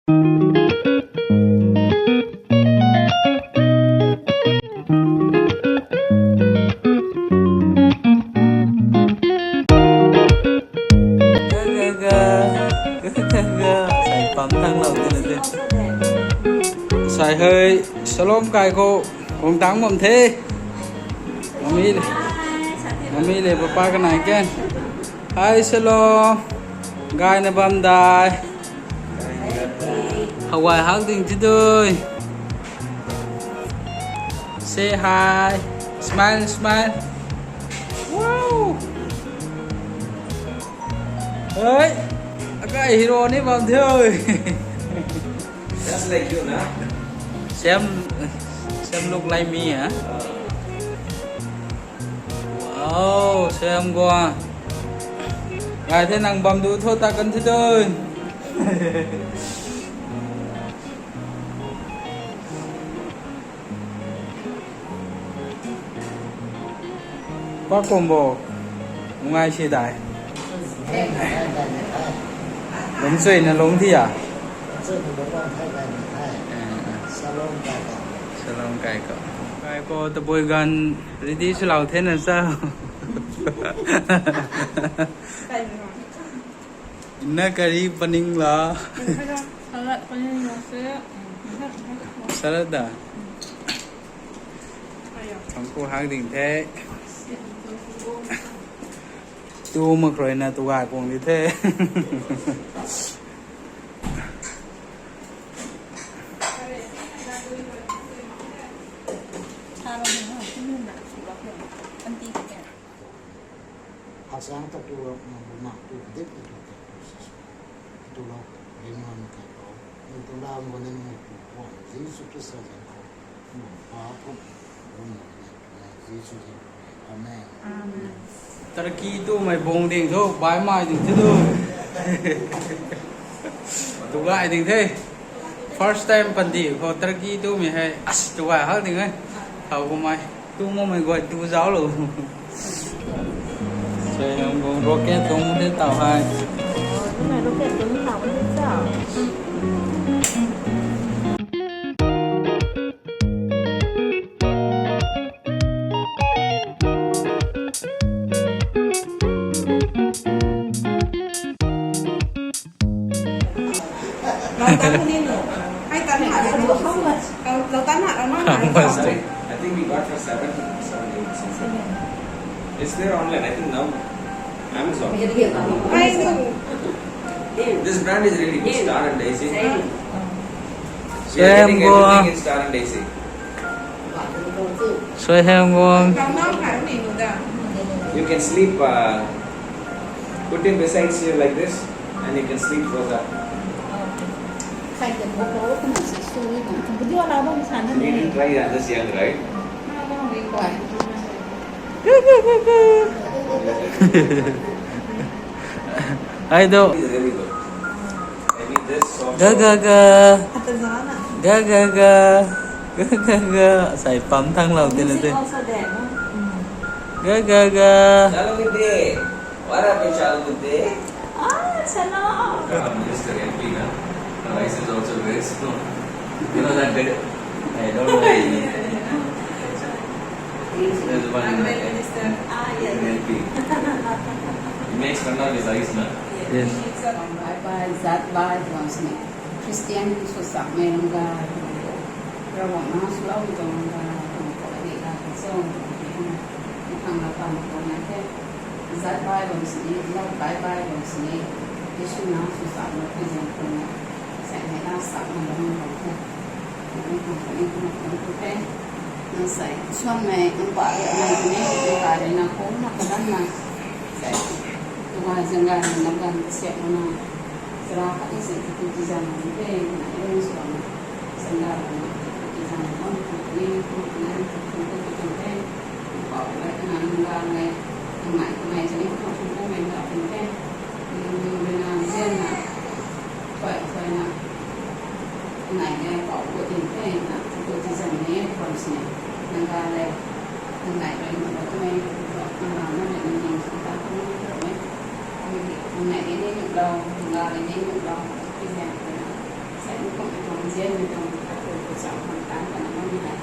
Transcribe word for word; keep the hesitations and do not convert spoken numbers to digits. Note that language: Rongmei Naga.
Sai pam thang lou de na de. Sai hei, Shalom kai khou, kung tang bam the. Mami le, mami le papa kanei ken. Hi, Shalom. Gayna bam dai. Hawai hak ding ti dui. Say hi. Smile, smile. Wow. Hey. Akai hero ni bam the. Just like you, na? Same, same look like me, huh? Wow, same guang. Gay the, nang bam du tho ta kan thi dun. Pa kum bo, ngai si dai. Lungc chui na lungc thi a? Shalom kai ko. Shalom kai ko. Kai ko tabui ganv ready swlou the na sa. Na kari paning la. Salad paning la se. Salad da. Thangku hak ding the. Tu mak rui na tu gay kuang di the. Hasang ta tu lou, nang bu mak tu dik tu tu tu tu tu lou, ring ngan kai ko, nang tu lau ngan nang tu kuang, Jisu Krista zan ko, nang pa ko, nang Jisu zan ko. Amen. Amen. Turkey tu mei bung ding thu, bai mai ding thi du. Tu gay ding the. First time pandi ko Turkey tu mei hei, as tu gay hak ding e. Thau kum mei. Tu mo mei guay tu zauc lou. Sui Hemguang rocket tung the tau hei. Rocket tung tau the tau. How much? I think we got for seven, seven, eight, something. It's there online, I think now. Amazon. This brand is really good. Star and Daisy. We are getting everything in Star and Daisy. Sui Hemguang. You can sleep, uh, put him beside you like this, and you can sleep for the. You didn't try, you're just young, right? Ai do. It's really good. I mean, this soft. Ga ga ga. Ga ga ga. Ga ga ga. Sai pam thang lou tin tin. Ga ga ga. Hello, good day. What happened, Charlie, today? Ah, chalo. I'm Mister M P, na? My voice is also very strong. You know that better. I don't know. There's one in my head. Ah, yes. M P. He makes fun of his eyes, na? Yes. Bye bye, zat bye, once me. Christian sw sak mei lungc ga, Ravguangc na swlou tuang lungc ga, tuang khou ni la kan sw tuang ti na, thang la pan tuang na the. Zat bai bam sini, lou bai bai bam sini, Jisu na sw sak na Christian tuang na, sai ni la sak na lungc bam the. Ni tuang kani tuang tuang tu the. Na sai swan mei, nang pa rui nang ni, nang pa rui na kum na kadan na. Sai, tuang zang ga na, nang gan siak na. Sara khat ni si tu tu tizan ni the, na iron suang. Sanda na tu tu tizan ni, tu tu ni, tu tu ni, tu tu ni, tu tu ni. Pau lai kana nunga lai, nungai nungai jani tu tu tu mai na tu the. Ni ni na zen na, pai pai na. Nungai ni pau ko tin the na, tu tu tizan ni, pon si. Nunga lai, nungai lai na tu mai, nunga na ni ni ta tu mai. Nungai ni ni lou, nunga ni ni lou, tizan ni. Sai Zianmei tuang khat tu kachau khang taanc kana ni hei,